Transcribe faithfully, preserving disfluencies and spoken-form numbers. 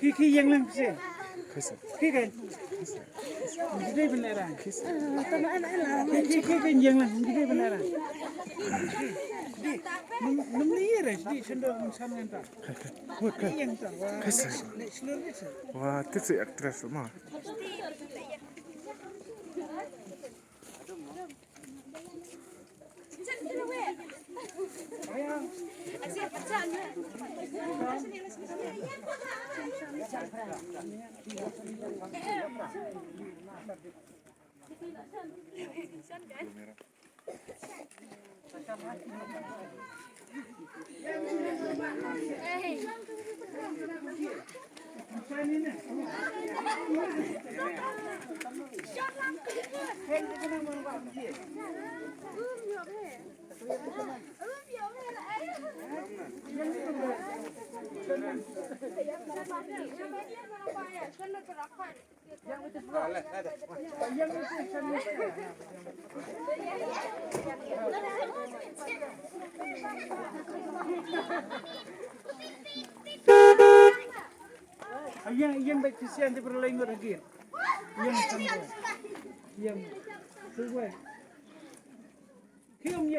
Ki, ki ïeng lang phi. Ki kan. Ngi dei ban leh rang. Ki, ki, ki ïeng lang, ngi dei ban leh rang. Di, num, num ni re, di, sendok, num san ngan ta. Wah, ka. Ïeng ta, wah. Ka sa. Leh, leh shlur ni sa. Wah, tip si actress ma. Ïeng, ïeng bad ki sian te pyrlai ngut ha gate. Ïeng, ïeng. Ki ym ïeng.